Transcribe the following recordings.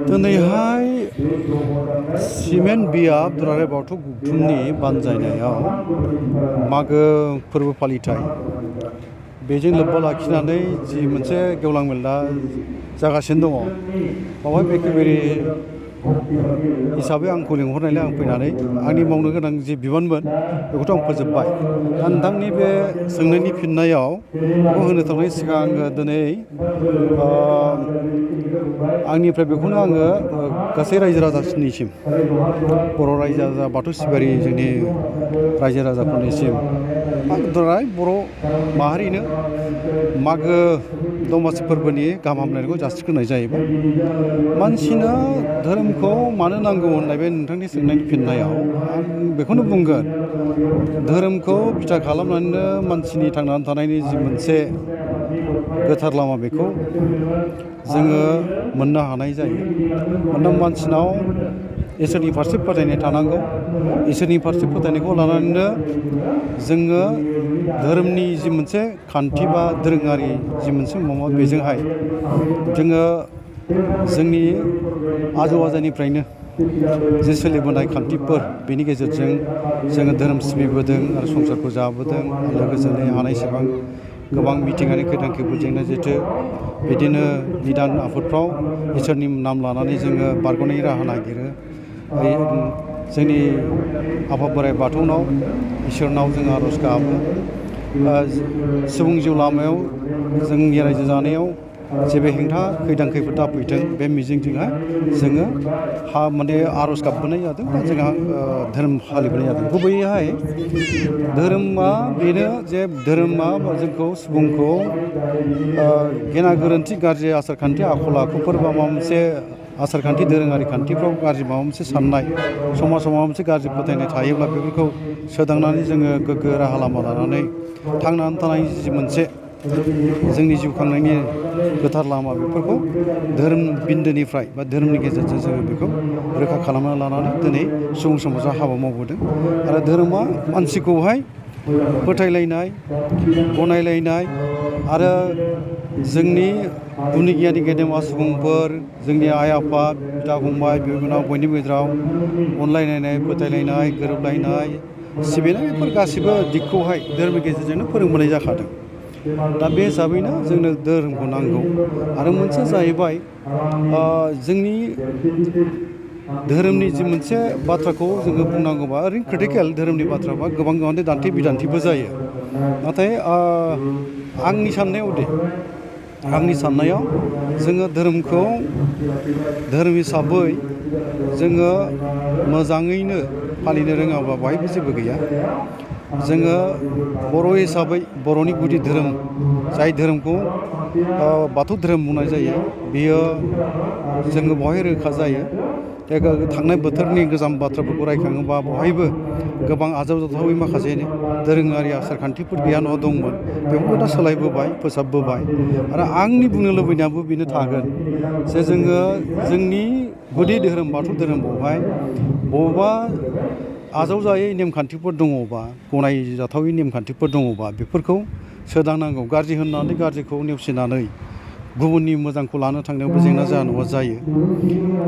दिनैहाय सिमेन्ट बियाब दुलाराय बाथौ गौथुमनि बानजायनायाव मागो फोरबो फालिथाय बेजों लोब्बा लाखिनानै जि मोनसे गेवलां मेलआ जागासिनो दङ बावहाय बेखेबारे हिसाबै आंखौ लिंहरनायलाय आं फैनानै आंनि मावनो गोनां जि बिबानमोन बेखौथ' आं फोजोबबाय। दा नोंथांनि बे सोंनायनि फिननायाव बेखौ होनो थांनायनि सिगां आङो दिनै आंनिफ्राय बेखौनो आङो गासै रायजो राजाफोरनिसिम बर' रायजो राजा बाथौ सिबियारि जोंनि रायजो राजाफोरनिसिम बर' माहारिनो मागो दमासि फोरबोनि गाहाम हामलायनायखौ जासिग्रोनाय जाहैबाय। मानसिनो धोरोमखौ मानो नांगौ होननाय बे नोंथांनि सोंनायनि फिननायाव आं बेखौनो बुंगोन, धोरोमखौ बिथा खालामनानैनो मानसिनि थांनानै थानायनि जि मोनसे गोथार लामा बेखौ जोङो मोननो हानाय जायो। मानोना मानसिनाव इसोरनि फारसे फोथायनाय थानांगौ। इसोरनि फारसे फोथायनायखौ लानानैनो जोङो धोरोमनि जि मोनसे खान्थि बा दोरोङारि जि मोनसे माबा बेजोंहाय जोङो जोंनि आजौ आजैनिफ्रायनो जे सोलिबोनाय खान्थिफोर बेनि गेजेरजों जोङो धोरोम सिबिबोदों आरो संसारखौ जाबोदों। लोगोसेनो हानायसेबां गोबां मिथिंगानि खैदां खैफोदजोंनो जिहेथु बिदिनो निदान आफोदफ्राव इसोरनि नाम लानानै जोङो बारग'नायनि राहा नागिरो। जोंनि आफा बोराइ बाथौनाव इसोरनाव जों आर'ज गाबो सुबुं जिउ लामायाव जोंनि रायजो जानायाव जेबो हेंथा खैदां खैफोद दाफैथों बे मिजिंजोंहाय जोङो माने आर'ज गाबबोनाय जादों बा जोंहा धोरोम फालिबोनाय जादों। गुबैयैहाय धोरोमा बेनो जे धोरोमा जोंखौ सुबुंखौ गेना गोरोन्थि गाज्रि आसार खान्थि आखल आखुफोर बा माबा मोनसे आसार खान्थि दोरोङारि खान्थिफ्राव गाज्रि माबा मोनसे साननाय समाजाव माबा मोनसे गाज्रि फोथायनाय थायोब्ला बेफोरखौ सोदांनानै जोङो गोग्गो राहा लामा लानानै थांनानै थानायनि जि मोनसे जोंनि जिउ खांनायनि गोथार लामा बेफोरखौ धोरोम बिन्दोनिफ्राय बा धोरोमनि गेजेरजों जोङो बेखौ रोखा खालामना लानानै दिनै सुबुं समाजा हाबा मावबोदों। आरो धोरोमा मानसिखौहाय फोथायलायनाय गनायलायनाय आरो जोंनि गुनि गियानि गेदेमा सुबुंफोर जोंनि आइ आफा बिदा फंबाय बिब' बिनानाव बयनिबो गेजेराव अनलायलायनाय फोथायलायनाय गोरोबलायनाय सिबिनाय बेफोर गासिबो दिगखौहाय धोरोमनि गेजेरजोंनो फोरोंबोनाय जाखादों। दा बे हिसाबैनो जोंनो धोरोमखौ नांगौ। आरो मोनसे जाहैबाय जोंनि धोरोमनि जि मोनसे बाथ्राखौ जोङो बुंनांगौबा ओरैनो क्रिटिकेल धोरोमनि बाथ्राबा गोबां दान्थे बिदान्थिबो जायो। नाथाय आंनि साननायाव जोङो धोरोमखौ धोरोम हिसाबै जोङो मोजाङैनो फालिनो रोङाब्ला बाहायबो जेबो गैया। जोङो बर' हिसाबै बर'नि गुदि धोरोम जाय धोरोमखौ बाथौ धोरोम बुंनाय जायो बेयो जोङो बेवहाय रोखा जायो। थांनाय बोथोरनि गोजाम बाथ्राफोरखौ रायखाङोबा बहायबो गोबां आजावजाथावै माखासे दोरोङारि आसार खान्थिफोर गैया नङा दंमोन। बेफोरखौ दा सोलायबोबाय फोसाबबोबाय। आरो आंनि बुंनो लुबैनायाबो बेनो थागोन जे जोङो जोंनि गुदि धोरोम बाथौ धोरोमावहाय बबेबा आजावजायै नेमखान्थिफोर दङबा गनायजाथावै नेमखान्थिफोर दङबा बेफोरखौ सोदांनांगौ। गाज्रि होननानै गाज्रिखौ नेवसिनानै गुबुननि मोजांखौ लानो थांनायावबो जेंना जाया जायो।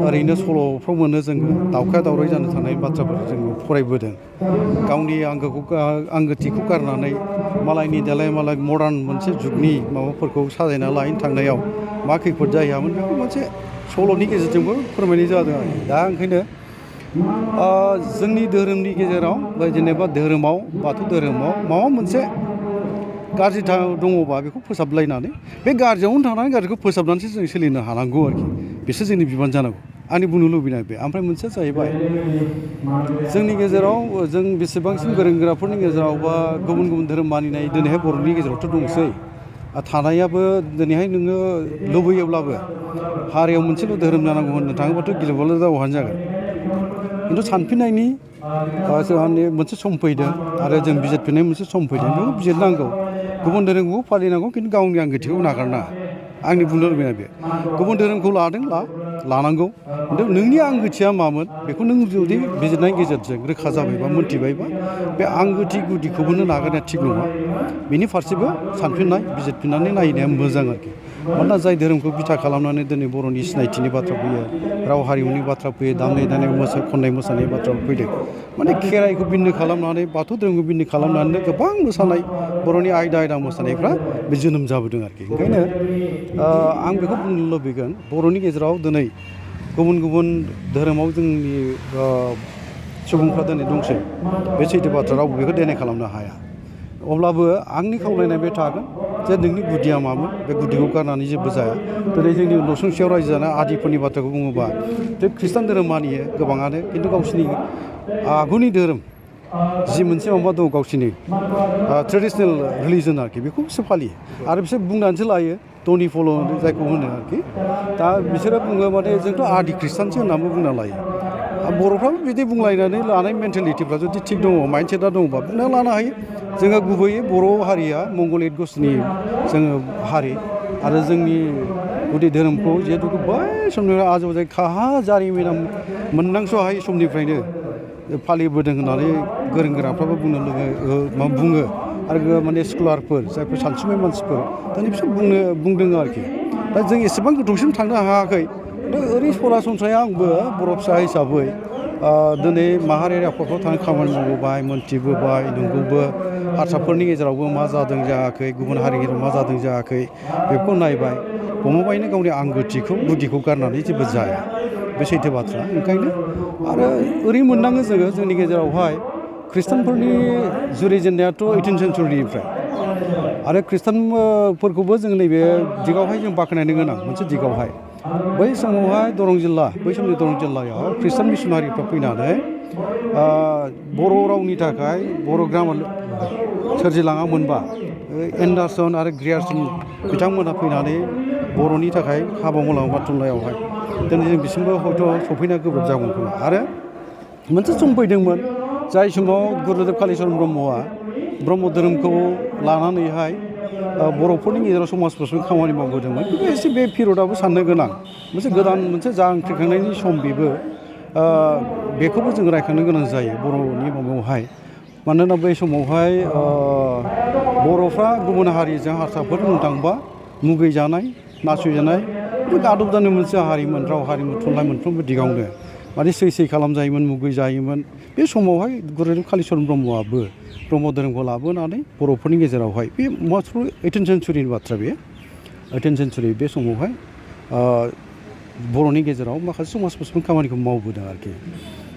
ओरैनो सल'फ्राव मोनो जोङो दावखाया दावराय जानो थांनाय बाथ्राफोर जोङो फरायबोदों। गावनि आंगोथिखौ गारनानै मालायनि देलाय मालाय मडार्न मोनसे जुगनि माबाफोरखौ साजायना लाहैनो थांनायाव मा खैफोद जाहैयामोन बेखौ मोनसे सल'नि गेजेरजोंबो फोरमायनाय जादों आरो। दा ओंखायनो जोंनि धोरोमनि गेजेराव जेनेबा धोरोमाव बाथौ धोरोमाव माबा मोनसे गाज्रि दङबा बेखौ फोसाबलायनानै बे गाज्रियावनो थानानै गाज्रिखौ फोसाबनानैसो जों सोलिनो हानांगौ आरोखि। बेसो जोंनि बिबान जानांगौ आंनि बुंनो लुबैनाय बे। ओमफ्राय मोनसेया जाहैबाय जोंनि गेजेराव जों बेसेबांसिम गोरों गोराफोरनि गेजेराव बा गुबुन गुबुन धोरोम मानिनाय दिनैहाय बर'नि गेजेरावथ' दंसै थानायाबो दिनैहाय नोङो लुबैयोब्लाबो हारियाव मोनसेल' धोरोम जानांगौ होननो थाङोबाथ' गिलुबालु दावहानो जागोन। खिन्थु सानफिननायनि जोंहा मोनसे सम फैदों आरो जों बिजिरफिननाय मोनसे सम फैदों। बेखौ बिजिरनांगौ। गुबुन धोरोमखौ फालिनांगौ खिन्थु गावनि आंगोथिखौ नागारनाङा। आंनि बुंनो लुबैनाय बे। गुबुन धोरोमखौ लानांगौ खिन्थु नोंनि आंगोथिया मामोन बेखौ नों जुदि बिजिरनायनि गेजेरजों रोखा जाबायबा मोनथिबायबा बे आंगोथि गुदिखौबो नों नागारनाया थिग नङा। बेनि फारसेबो सानफिननाय बिजिरफिननानै नायनाया मोजां आरोखि। मानोना जाय धोरोमखौ बिथा खालामनानै दिनै बर'नि सिनायथिनि बाथ्रा फैयो, राव हारिमुनि बाथ्रा फैयो, दामनाय देनाय खननाय मोसानाय बाथ्रा फैदों। माने खेराइखौ बिन्दो खालामनानै बाथौ धोरोमखौ बिन्दो खालामनानै गोबां मोसानाय बर'नि आयदा मोसानायफ्रा बे जोनोम जाबोदों आरोखि। ओंखायनो आं बेखौ बुंनो लुबैगोन, बर'नि गेजेराव दिनै गुबुन गुबुन धोरोमाव जोंनि सुबुंफ्रा दिनै दंसै, बे सैथो बाथ्रा, रावबो बेखौ देनाय खालामनो हाया। अब्लाबो आंनि खावलायनाय बे थागोन जे नोंनि गुदिया मामोन, बे गुदिखौ गारनानै जेबो जाया। दिनै जोंनि नसुंसेयाव रायजो जानाय आदिफोरनि बाथ्राखौ बुङोबा जे खृष्टान धोरोम मानियो गोबाङानो, खिन्थु गावसिनि आगुनि धोरोम जि मोनसे माबा दं गावसिनि ट्रेडिसनेल रिलिजन आरोखि, बेखौ बिसोर फालियो आरो बिसोर बुंनानैसो लायो टनि फल' जायखौ होनो आरोखि। दा बिसोरो बुङो माने जोंथ' आदि खृष्टानसो होननानै बुंना लायो। बर'फ्राबो बिदि बुंलायनानै लानाय मेन्टेलिटिफ्रा जुदि थिग दङ, माइन्डसेटआ दङबा बुंना लानो हायो। जोङो गुबैयै बर' हारिया मंगलिक गसनि जोङो हारि आरो जोंनि गुदि धोरोमखौ जिहेतु बै समनिफ्राय आजौ जाय काहा जारिमिना मोनदांस'हायै समनिफ्रायनो फालिबोदों होननानै गोरों गोराफ्राबो बुङो आरो माने स्कलारफोर जायफोर सानसुमै मानसिफोर दानि बिसोर बुंदों आरोखि। दा जों एसेबां गोथौसिम थांनो हायाखै। ओरै सरासनस्रायै आंबो बर' फिसा हिसाबै दिनै माहारियारि आफादफ्राव थांनानै खामानि मावबोबाय, मोनथिबोबाय, नंगौबो हारसाफोरनि गेजेरावबो मा जादों जायाखै, गुबुन हारिनि गेजेराव मा जादों जायाखै, बेखौ नायबाय। गमामायैनो गावनि आंगोथिखौ गुदिखौ गारनानै जेबो जाया, बे सैथो बाथ्रा। ओंखायनो आरो ओरै मोनदाङो जोङो जोंनि गेजेरावहाय खृष्टानफोरनि जुरिजेननायाथ' 18 सेन्सुरिनिफ्राय, आरो खृष्टानफोरखौबो जों नैबे दिगावहाय जों बाख्नायनो गोनां मोनसे दिगावहाय बै समावहाय बै समनि दरं जिल्लायाव खृष्टान मिसनारिफ्रा फैनानै बर' रावनि थाखाय बर' ग्रामार सोरजिलाङामोनबा एन्डारसन आरो ग्रियारसन बिथांमोना फैनानै बर'नि थाखाय हाबा मावलाङोबा थुनलाइयावहाय दिनै जों बिसिमबो हयथ' सफैना गोब्राब जागौमोन खोमा। आरो मोनसे सम फैदोंमोन जाय समाव गुरुदेब कालिचरन ब्रह्मआ ब्रह्म धोरोमखौ लानानैहाय बर'फोरनि गेजेराव समाज फोसाबनाय खामानि मावबोदोंमोन। एसे बे पिरियडआबो साननो गोनां, मोनसे गोदान मोनसे जांख्रिखांनायनि सम बेबो, बेखौबो जों रायखांनो गोनां जायो बर'नि माबायावहाय। मानोना बै समावहाय बर'फ्रा गुबुन हारिजों हारसाफोर बुंनो थाङोबा मुगैजानाय, नासयजानाय, गादब जानाय मोनसे हारिमोन। राव हारिमु थुनलाइ मोनफ्रोमबो दिगावनो माने सै खालामजायोमोन, मुगैजायोमोन। बे समावहाय गुरुदेब कालिचरन ब्रह्मआबो ब्रह्म धोरोमखौ लाबोनानै बर'फोरनि गेजेरावहाय, बे माथ्र 18 सेन्सुरिनि बाथ्रा, बे 18 सेन्सुरि बे समावहाय बर'नि गेजेराव माखासे समाज फोसाबनाय खामानिखौ मावबोदों आरोखि।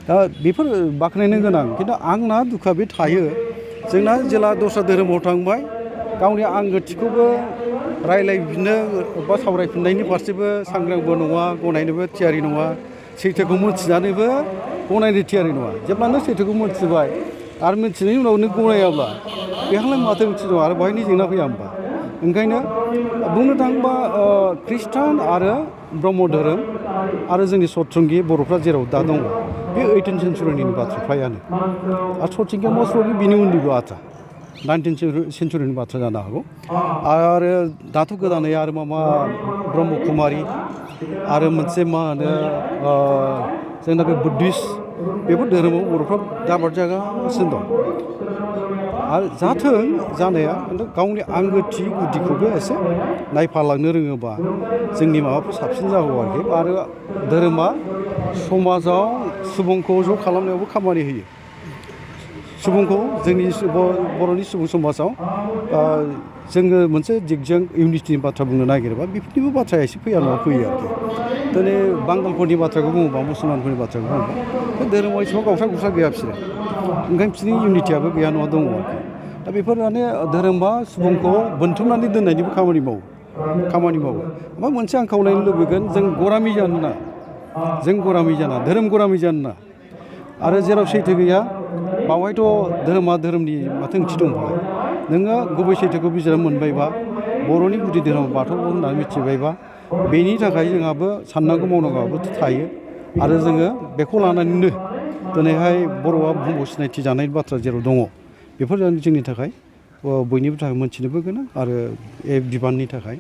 दा बेफोर बाख्नायनो गोनां। खिन्थु आंना दुखुआ बे थायो, जोंना जेला दस्रा धोरोमाव थांबाय गावनि आंगोथिखौबो रायलायफिननो बा सावरायफिननायनि फारसेबो सांग्रांबो नङा, गनायनोबो थियारि नङा, सैथोखौ मोनथिनानैबो गनायनो थियारि नङा। जेब्लानो सैथोखौ मोनथिबाय आरो मिथिनायनि उनाव नों गनायाब्ला बेहालाय माथो ओंथि दं, आरो बेहायनो जेंना फैया होमबा। ओंखायनो बुंनो थाङोबा खृष्टान आरो ब्रह्म धोरोम आरो जोंनि सतसंगि बर'फ्रा जेराव दा दङ बे 18 सेन्सुरिनि बाथ्रा फ्रायानो। आरो सतसंगिया मस्ट प्रबेबलि बिनि उननिबो बाथ्रा, 19 सेन्सुरिनि बाथ्रा जानो हागौ। आरो दाथ' गोदानै आरो माबा ब्रह्म कुमारि आरो मोनसे मा होनो जोंना बे बुद्धिस्ट, बेफोर धोरोमाव बर'फ्रा दाबद जागासिनो दं। आरो जाथों जानाया, खिन्थु गावनि आंगोथि गुदिखौबो एसे नायफालांनो रोङोबा जोंनि माबाफ्रा साबसिन जागौ आरोखि। आरो धोरोमा समाजाव सुबुंखौ ज' खालामनायावबो खामानि होयो। सुबुंखौ जोंनि बर'नि सुबुं समाजाव जोङो मोनसे दिगजों इउनिटिनि बाथ्रा बुंनो नागिरोबा बेफोरनिबो बाथ्राया एसे फैया नङा फैयो आरोखि। दिनै बांगालफोरनि बाथ्राखौ बुङोबा, मुसलमानफोरनि बाथ्राखौ बुङोबा बे धोरोमाव एसेबां गावस्रा गुस्रा गैया बिसोरो, ओंखायनो बिसोरनि इउनिटियाबो गैया नङा दङ आरोखि। दा बेफोर माने धोरोमा सुबुंखौ बोनथुमनानै दोननायनिबो खामानि मावो। ओमफ्राय मोनसे आं खावलायनो लुबैगोन, जों गरामि जानो नाङा, धोरोम गरामि जानो नाङा। आरो जेराव सैथो गैया बावहायथ' धोरोमा धोरोमनि माथो ओंथि दंबालाय। नोङो गुबै सैथोखौ बिजिरना मोनबायबा, बर'नि गुदि धोरोमा बाथौ होननानै मिथिबायबा, बेनि थाखाय जोंहाबो साननांगौ मावनांगौआबोथ' थायो। आरो जोङो बेखौ लानानैनो दिनैहाय बर'आ बुहुमाव सिनायथि जानाय बाथ्रा जेराव दङ, बेफोर जोंनि थाखाय बयनिबो थाखाय मोनथिनोबो गोनां आरो बिबाननि थाखाय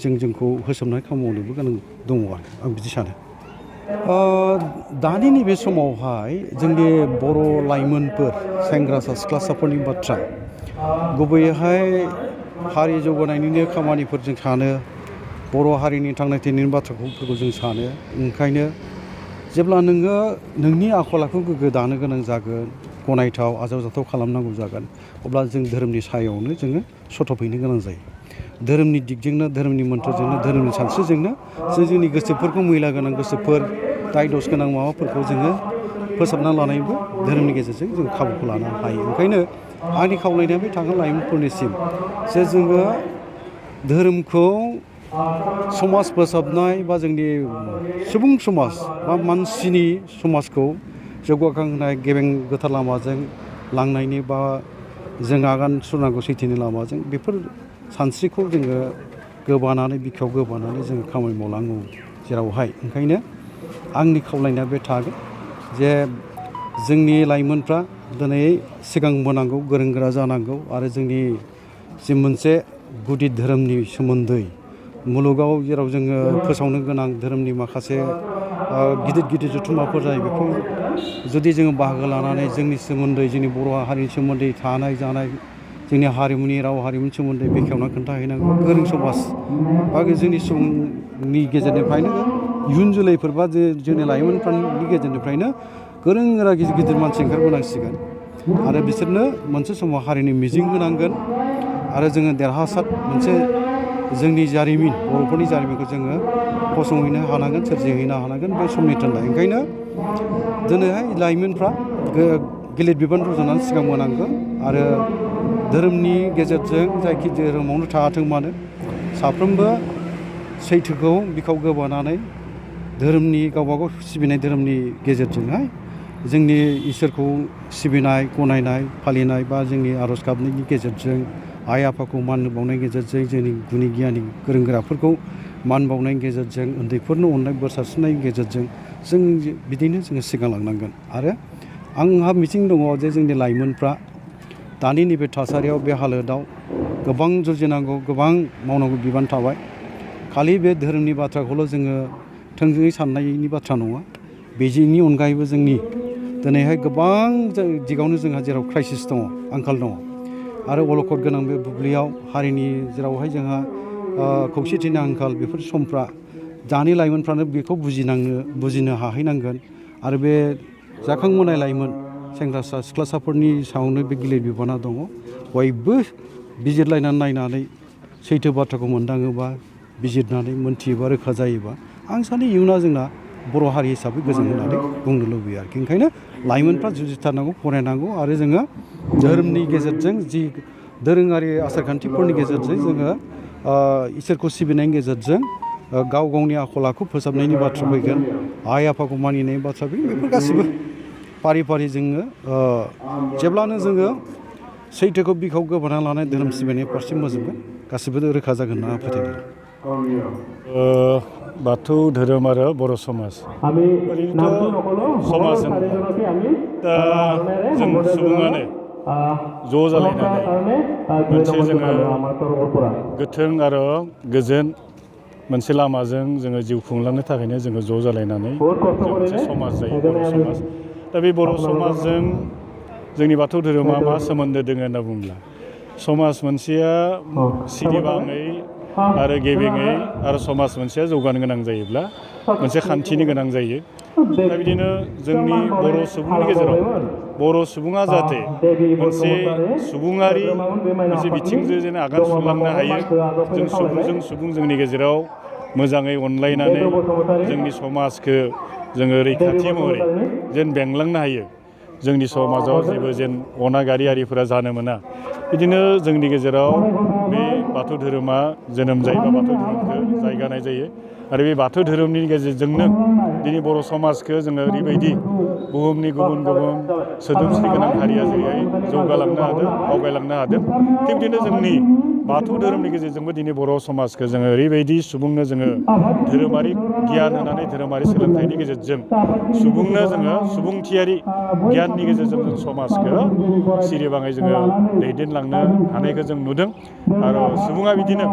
जोंखौ होसोमनानै खामानि मावनोबो गोनां दङ आरो आं बिदि सानो। दानि नैबे समावहाय जोंनि बर' लाइमोनफोर, सेंग्रासा सिख्लासाफोरनि बाथ्रा, गुबैयैहाय हारि जौगानायनिनो खामानिफोर जों सानो, बर' हारिनि थांना थानायनि बाथ्राफोरखौ जों सानो। ओंखायनो जेब्ला नोङो नोंनि आखल आखु गोग्गो दानो गोनां जागोन, गनायथाव आजावजाथाव खालामनांगौ जागोन, अब्ला जों धोरोमनि सायावनो जोङो सथ'फैनो गोनां जायो। धोरोमनि दिगजोंनो, धोरोमनि मोन्थ्रजोंनो, धोरोमनि सानस्रिजोंनो जों जोंनि गोसोफोरखौ मैला गोनां गोसोफोर, दाय दस गोनां माबाफोरखौ जोङो फोसाबना लानायबो धोरोमनि गेजेरजों जों खाबुखौ लानो हायो। ओंखायनो आंनि खावलायनाया बे थागोन लाइमोनफोरनिसिम जे जोङो धोरोमखौ समाज फोसाबनाय बा जोंनि सुबुं समाज बा मानसिनि समाजखौ जौगाखांहोनाय गेबें गोथार लामाजों लांनायनि बा जों आगान सुरनांगौ सैथोनि लामाजों बेफोर सानस्रिखौ जोङो गोबानानै बिखायाव गोबानानै जोङो खामानि मावलाङो जेरावहाय। ओंखायनो आंनि खावलायनाया बे थागोन जे जोंनि लाइमोनफ्रा दिनै सिगांबोनांगौ, गोरों गोरा जानांगौ आरो जोंनि जि मोनसे गुदि धोरोमनि सोमोन्दै मुलुगाव जेराव जोङो फोसावनो गोनां धोरोमनि माखासे गिदिर गिदिर जथुम्माफोर जायो, बेखौ जुदि जोङो बाहागो लानानै जोंनि सोमोन्दै, जोंनि बर' हारिनि सोमोन्दै थानाय जानाय, जोंनि हारिमुनि राव हारिमुनि सोमोन्दै बेखेवना खोन्थाहैनांगौ गोरों समाज बा जोंनि सुबुंनि गेजेरनिफ्रायनो इयुन जोलैफोर बा जोंनि लाइमोनफोरनि गेजेरनिफ्रायनो गोरों गोरा गिदिर गिदिर मानसि ओंखारबोनांसिगोन आरो बिसोरनो मोनसे समाव हारिनि मिजिं होनांगोन आरो जोङो देरहासार मोनसे जोंनि जारिमिन, बर'फोरनि जारिमिनखौ जोङो फसंहैनो हानांगोन, सोरजिहैनो हानांगोन बे समनि थाखाय। ओंखायनो दिनैहाय लाइमोनफ्रा गिलिर बिबान रुजुनानै सिगांबोनांगौ आरो धोरोमनि गेजेरजों जायखि धोरोमावनो थायाथों मानो साफ्रोमबो सैथोखौ बिखाव गोबानानै धोरोमनि गावबागाव सिबिनाय धोरोमनि गेजेरजोंहाय जोंनि इसोरखौ सिबिनाय, गनायनाय, फालिनाय बा जोंनि आर'ज गाबनायनि गेजेरजों आइ आफाखौ मान बावनायनि गेजेरजों, जोंनि गुनि गियानि गोरों गोराफोरखौ मान बावनायनि गेजेरजों, उन्दैफोरनो अननाय बोर सारस्रिनायनि गेजेरजों जों बिदिनो जोङो सिगांलांनांगोन। आरो आंहा मिजिं दङ जे जोंनि लाइमोनफ्रा दानि नैबे थासारियाव, बे हालोदाव गोबां जुजिनांगौ, गोबां मावनांगौ बिबान थाबाय। खालि बे धोरोमनि बाथ्राखौल' जोङो थोंजोङै साननायनि बाथ्रा नङा, बेनि अनगायैबो जोंनि दिनैहाय गोबां दिगावनो जोंहा जेराव क्राइसिस दङ, आंखाल दङ आरो अलखद गोनां बे बुब्लियाव हारिनि जेरावहाय जोंहा खौसेथिनि आंखाल, बेफोर समफ्रा दानि लाइमोनफ्रानो बेखौ बुजिनो हाहैनांगोन आरो बे जाखांबोनाय लाइमोन सेंग्रासा सिख्लासाफोरनि सायावनो बे गिलिर बिबाना दङ। बयबो बिजिरलायनानै नायनानै सैथो बाथ्राखौ मोनदाङोबा, बिजिरनानै मोनथियोबा, रोखा जायोबा आं सानो इयुना जोंना बर' हारि हिसाबै गोजोन होननानै बुंनो लुबैयो आरोखि। ओंखायनो लाइमोनफ्रा जुजिथारनांगौ, फरायनांगौ आरो जोङो धोरोमनि गेजेरजों, जि दोरोङारि आसारखान्थिफोरनि गेजेरजों जोङो इसोरखौ सिबिनायनि गेजेरजों गाव गावनि आखल आखु फोसाबनायनि बाथ्रा फैगोन, आइ आफाखौ मानिनायनि बाथ्रा फैगोन। बेफोर गासिबो फारि फारि जोङो जेब्लानो जोङो सैथोखौ बिखाव गोबाना लानाय धोरोम सिबिनाय फारसे मोजोमगोन, गासिबो रोखा जागोन होनना आं फोथायदों। बाथौ धोरोम आरो बर' समाज, ओरैनोथ' समाज दा जों सुबुङानो ज' जालायनानै मोनसे जोङो गोथों आरो गोजोन मोनसे लामाजों जोङो जिउ खुंलांनो थाखायनो जोङो ज' जालायनानै जों मोनसे समाज जायो, बर' समाज। दा बे बर' समाजजों जोंनि बाथौ धोरोमा मा सोमोन्दो दङ होनना बुङोब्ला, समाज मोनसेया सिरिबाङै आरो गेबेङै आरो समाज मोनसेया जौगानो गोनां जायोब्ला मोनसे खान्थिनि गोनां जायो। दा बिदिनो जोंनि बर' सुबुंनि गेजेराव बर' सुबुङा जाहाथे मोनसे सुबुङारि मोनसे बिथिंजों जेन आगान सुरलांनो हायो, जों सुबुंजों सुबुं जोंनि गेजेराव मोजाङै अनलायनानै जोंनि समाजखौ जोङो रैखाथि महरै जेन बेंलांनो हायो, जोंनि समाजाव जेबो जेन अनागारि आरिफोरा जानो मोना, बिदिनो जोंनि गेजेराव बे बाथौ धोरोमा जोनोम जायो बा बाथौ धोरोमखौ जायगानाय जायो। आरो बे बाथौ धोरोमनि गेजेरजोंनो दिनै बर' समाजखौ जोङो ओरैबायदि बुहुमनि गुबुन गुबुन सोदोमस्रि गोनां हारिया जेरैहाय जौगालांनो हादों, आवगायलांनो हादों, थिग बिदिनो जोंनि बाथौ धोरोमनि गेजेरजोंबो दिनै बर' समाजखौ जोङो ओरैबायदि सुबुंनो जोङो धोरोमारि गियान होनानै, धोरोमारि सोलोंथाइनि गेजेरजों सुबुंनो जोङो सुबुंथियारि गियाननि गेजेरजों जों समाजखौ सिरिबाङै जोङो दैदेनलांनो हानायखौ जों नुदों। आरो सुबुङा बिदिनो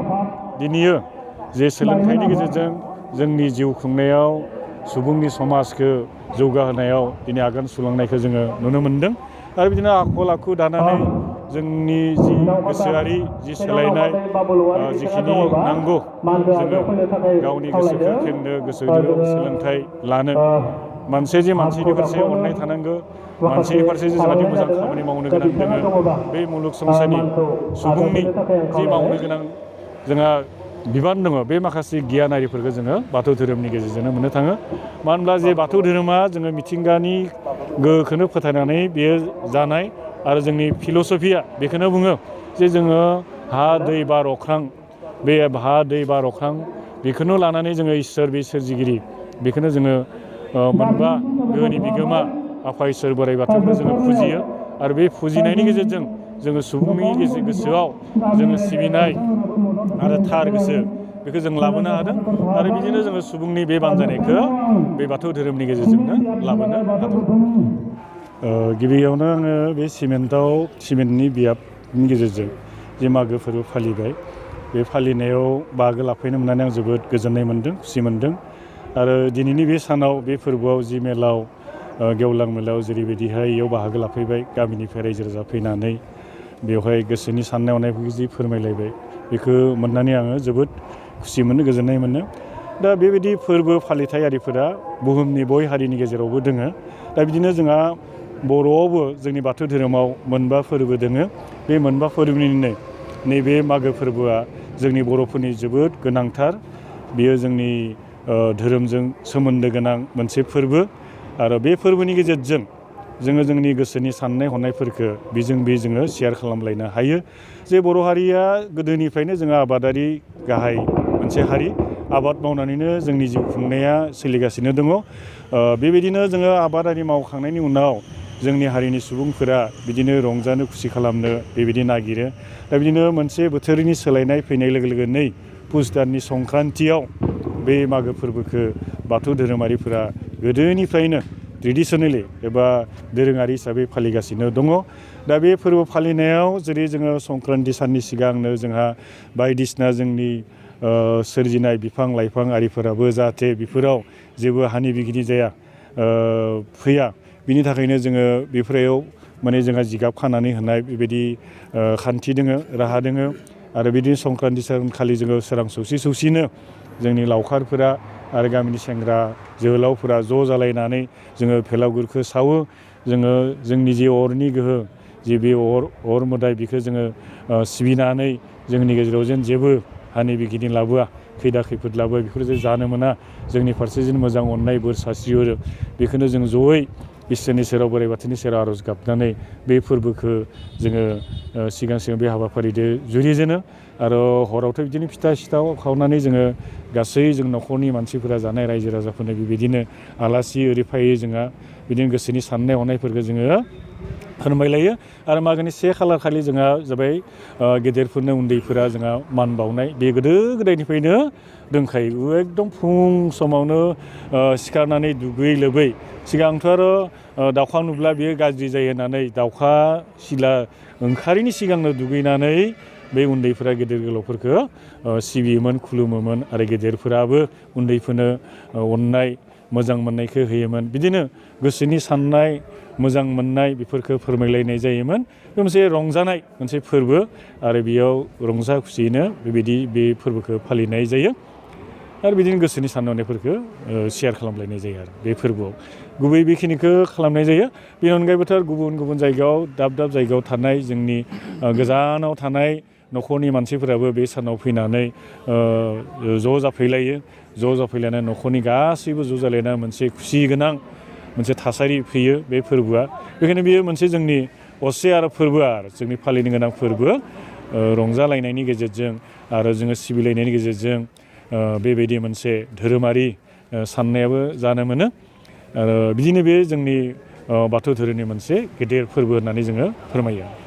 दिनैयो जे सोलोंथाइनि गेजेरजों जोंनि जिउ खुंनायाव सुबुंनि समाजखौ जौगाहोनायाव दिनै आगान सुरलांनायखौ जोङो नुनो मोनदों। आरो बिदिनो आखल आखु दानानै जोंनि जि गोसोआरि जि सोलायनाय जिखिनि नांगौ जोङो गावनि गोसोखौ खेंनो गोसोजों सोलोंथाइ लानो मानसिनि फारसे अननाय थानांगौ मानसिनि फारसे जाहाथे मोजां खामानि मावनो गोनां दोङो बे मुलुग संसारनि सुबुंनि जि मावनो गोनां जोंहा बिबान दङ बे माखासे गियानारिफोरखौ जोङो बाथौ धोरोमनि गेजेरजोंनो मोननो थाङो मानो होनब्ला जे बाथौ धोरोमा जोङो मिथिंगानि गोहोखौनो फोथायनानै बेयो जानाय आरो जोंनि फिल'सफिया बेखौनो बुङो जे जोङो हा दै बार अख्रां बे हा दै बार अख्रां बेखौनो लानानै जोङो इसोर बे सोरजिगिरि बेखौनो जोङो मोनबा गोहोनि बिगोमा आफा इसोर बोराइ बाथौखौनो जोङो फुजियो आरो बे फुजिनायनि गेजेरजों जोङो सुबुंनि गोसोआव जोङो सिबिनाय आरो थार गोसो बेखौ जों लाबोनो हादों आरो बिदिनो जोङो सुबुंनि बे बानजायनायखौ बे बाथौ धोरोमनि गेजेरजोंनो लाबोनो हादों गिबियावनो आङो बे सिमेन्टनि बियाबनि गेजेरजों जे मागो फोरबो फालिबाय बे फालिनायाव बाहागो लाफैनो मोननानै आं जोबोद गोजोननाय मोनदों खुसि मोनदों आरो दिनैनि बे सानाव बे फोरबोआव जि मेलाव गेवलां मेलाव जेरैबायदिहाय इयाव बाहागो लाफैबाय गामिनिफ्राय रायजो राजा फैनानै बेवहाय गोसोनि साननाय हनायफोरखौ जि फोरमायलायबाय बेखौ मोननानै आङो जोबोद खुसि मोनो गोजोननाय मोनो दा बेबायदि फोरबो फालिथायारिफोरा बुहुमनि बय हारिनि गेजेरावबो दोङो दा बिदिनो जोंहा बर'आवबो जोंनि बाथौ धोरोमाव मोनबा फोरबो दोङो बे मोनबा फोरबोनिनो नैबे मागो फोरबोआ जोंनि बर'फोरनि जोबोद गोनांथार बेयो जोंनि धोरोमजों सोमोन्दो गोनां मोनसे फोरबो आरो बे फोरबोनि गेजेरजों जोङो जोंनि गोसोनि साननाय हनायफोरखौ जोङो शेयार खालामलायनो हायो जे बर' हारिया गोदोनिफ्रायनो जोङो आबादारि गाहाय मोनसे हारि आबाद मावनानैनो जोंनि जिउ खुंनाया सोलिगासिनो दङ बेबायदिनो जोङो आबादारि मावखांनायनि उनाव जोंनि हारिनि सुबुंफोरा बिदिनो रंजानो खुसि खालामनो बेबायदि नागिरो दा बिदिनो मोनसे बोथोरनि सोलायनाय फैनाय लोगो लोगो नै पुस दाननि संक्रान्तियाव बे मागो फोरबोखौ बाथौ धोरोमारिफोरा गोदोनिफ्रायनो ट्रेडिसनेलि एबा दोरोङारि हिसाबै फालिगासिनो दङ दा बे फोरबो फालिनायाव जेरै जोङो संक्रान्ति साननि सिगांनो जोंहा बायदिसिना जोंनि सोरजिनाय बिफां लाइफां आरिफोराबो जाहाथे बेफोराव जेबो हानि बिगिनि जाया फैया बिनि थाखायनो जोङो बेफोराव माने जोंहा जिगाब खानानै होनाय बेबायदि खान्थि दोङो राहा दोङो आरो बिदिनो संक्रान्ति सानखालि जोङो सोरां सौसिनो जोंनि लावखारफोरा आरो गामिनि सेंग्रा जोहोलावफोरा ज' जालायनानै जोङो भेलागुरखौ सावो जोङो जोंनि जे अरनि गोहो जे बे अर मोदाय बेखौ जोङो सिबिनानै जोंनि गेजेराव जेन जेबो हानि बिगिनि लाबोआ खैदा खैफोद लाबोआ बेफोर जे जानो मोना जोंनि फारसे जेन मोजां अननाय बोर सारस्रिहरो बेखौनो जों जयै इसोरनि सेराव बोराइ बाथौनि सेराव आर'ज गाबनानै बे फोरबोखौ जोङो सिगां बे हाबाफारिजों जुरिजेनो आरो हरावथ' बिदिनो फिथा सिथाव खावनानै जोङो गासै जों न'खरनि मानसिफोरा जानाय रायजो राजाफोरनो बेबायदिनो आलासि ओरै फैयो जोंहा बिदिनो गोसोनि साननाय हनायफोरखौ जोङो फोरमायलायो आरो मागोनि 1 खालार खालि जोंहा जाबाय गेदेरफोरनो उन्दैफोरा जोंहा मान बावनाय बे गोदो गोदायनिफ्रायनो दंखायो एकदम फुं समावनो सिखारनानै दुगैयै लोबै सिगांथ' आरो दाउखा नुब्ला बेयो गाज्रि जायो होननानै दाउखा सिला ओंखारैनि सिगांनो दुगैनानै बे उन्दैफोरा गेदेर गोलावफोरखौ सिबियोमोन खुलुमोमोन आरो गेदेरफोराबो उन्दैफोरनो अननाय मोजां मोननायखौ होयोमोन बिदिनो गोसोनि साननाय मोजां मोननाय बेफोरखौ फोरमायलायनाय जायोमोन बे मोनसे रंजानाय मोनसे फोरबो आरो बेयाव रंजा खुसियैनो बेबायदि बे फोरबोखौ फालिनाय जायो आरो बिदिनो गोसोनि साननाय हनायफोरखौ शेयार खालामलायनाय जायो आरो बे फोरबोआव गुबै बेखिनिखौ खालामनाय जायो बेनि अनगायैबोथ' गुबुन गुबुन जायगायाव दाब दाब जायगायाव थानाय जोंनि गोजानाव थानाय न'खरनि मानसिफोराबो बे सानाव फैनानै ज' जाफैलायनानै न'खरनि गासैबो ज' जालायना मोनसे खुसि गोनां मोनसे थासारि फैयो बे फोरबोआ बेखायनो बेयो मोनसे जोंनि असे आरो फोरबोआ जोंनि फालिनो गोनां फोरबो रंजालायनायनि गेजेरजों आरो जोङो सिबिलायनायनि गेजेरजों बेबायदि मोनसे धोरोमारि साननायाबो जानो मोनो आरो बिदिनो बे जोंनि बाथौ धोरोमनि मोनसे गेदेर फोरबो होननानै जोङो फोरमायो